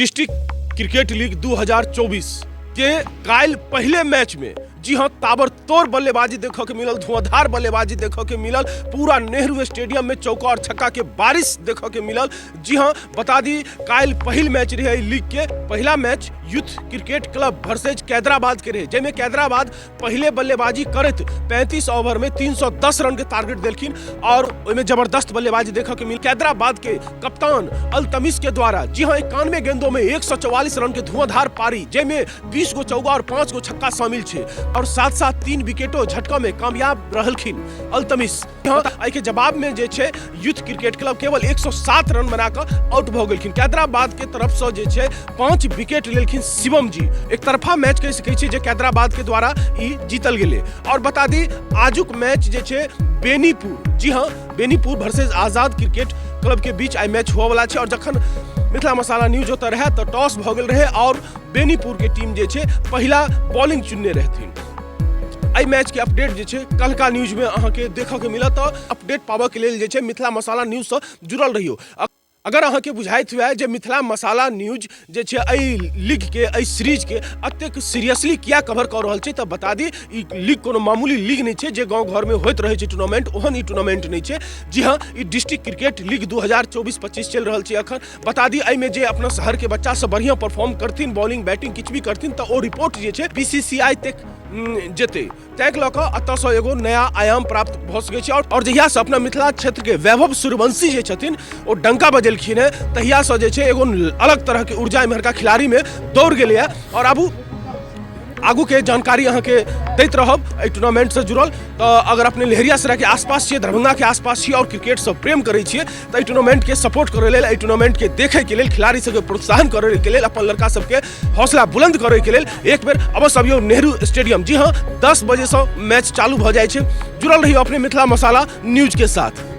District cricket league 2024 के काल्हि पहिले मैच में, जी हाँ, ताबड़तोड़ बल्लेबाजी देखऽ के मिलल, धुआंधार बल्लेबाजी देखऽ के मिलल, पूरा नेहरू स्टेडियम में चौका और छक्का के बारिश देखऽ के मिलल। जी हाँ, बता दी काल्हि पहिल मैच रहे लीग के, पहला match youth cricket club versus Kaidrabad के रहे, जाहिमे कैदराबाद पहले बल्लेबाजी करैत 35 ओवर में 310 रन के टारगेट देलखिन और ओहिमे जबरदस्त बल्लेबाजी देखऽ के मिल कैदराबाद के कप्तान अल्तमिश के द्वारा। जी हाँ, 91 गेंदों में 144 रन के धुआंधार पारी, जाहिमे 20 गो चौका और 5 गो छक्का शामिल छै और साथ साथ 3 विकेटो झटका में कामयाब रहलखिन अल्तमिश। एहि के जवाब में जे छै यूथ क्रिकेट क्लब केवल 107 रन बना कऽ आउट भऽ गेलखिन। कैदराबाद के तरफ से जे छै 5 विकेट लेलखिन शिवम जी। एक तरफा मैच कहि सकै छी जे कैदराबाद के द्वारा ई जीतल गेलै। और बता दी आजुक मैच जे छै बेनीपुर, जी हाँ, बेनीपुर वर्सेज आजाद क्रिकेट क्लब के बीच आई मैच हुआ वाला छै। और जखन मिथिला मसाला न्यूज ओतऽ रहै तऽ टॉस भऽ गेल रहै और बेनीपुर के टीम जे छै पहिला बॉलिंग चुनने रहथिन। एहि मैच के अपडेट जे छै कलका न्यूज में अहाँके देखऽ के मिलत। तऽ अपडेट पाबऽ के लेल जे छै मिथिला मसाला न्यूज सँ जुड़ल रहियौ। अगर अहाँके बुझाइत हुए जे मिथिला मसाला न्यूज जे छै एहि लीग के, एहि सीरीज के एतेक सीरियसली किया कवर कऽ रहल छै, तऽ बता दी ई लीग कोनो मामूली लीग नहि छै जे गाँव घरमे होइत रहै छै टूर्नामेंट, ओहन ई टूर्नामेंट नहि छै। जी हाँ, ई डिस्ट्रिक्ट क्रिकेट लीग 2024-25 चलि रहल छै अखन। बता दी एहिमे जे अपना शहरके बच्चा सब बढ़िआँ परफॉर्म करथिन, बॉलिंग बैटिंग किछु भी करथिन, तऽ ओ रिपोर्ट जे छै BCCI तक जेतै। ताहि लऽ कऽ एतऽसँ एगो नया आयाम प्राप्त भऽ सकै छै। और जहियासँ अपना मिथिला क्षेत्रके वैभव सूर्यवंशी जे छथिन ओ डंका बजेलखिन हेँ, तहियासँ जे छै एगो अलग तरहके ऊर्जा इम्हरका खिलाड़ीमे दौड़ गेलैए। और आबू आगूके जानकारी अहाँके दैत रहब एहि टूर्नामेंटसँ जुड़ल। तऽ अगर अपने लहेरियासरायके आसपास छियै, दरभंगाके आसपास छियै और क्रिकेटसँ प्रेम करै छियै, तऽ एहि टूर्नामेंटके सपोर्ट करै लेल, एहि टूर्नामेंटके देखैके लेल, खिलाड़ी सबके प्रोत्साहन करैके लेल, अपन लड़का सबके हौसला बुलंद करैके लेल एक बेर अवश्य अबियौ नेहरू स्टेडियम। जी हाँ, 10 बजेसँ मैच चालू भऽ जाइ छै। जुड़ल रहियौ अपने मिथिला मसाला न्यूजके साथ।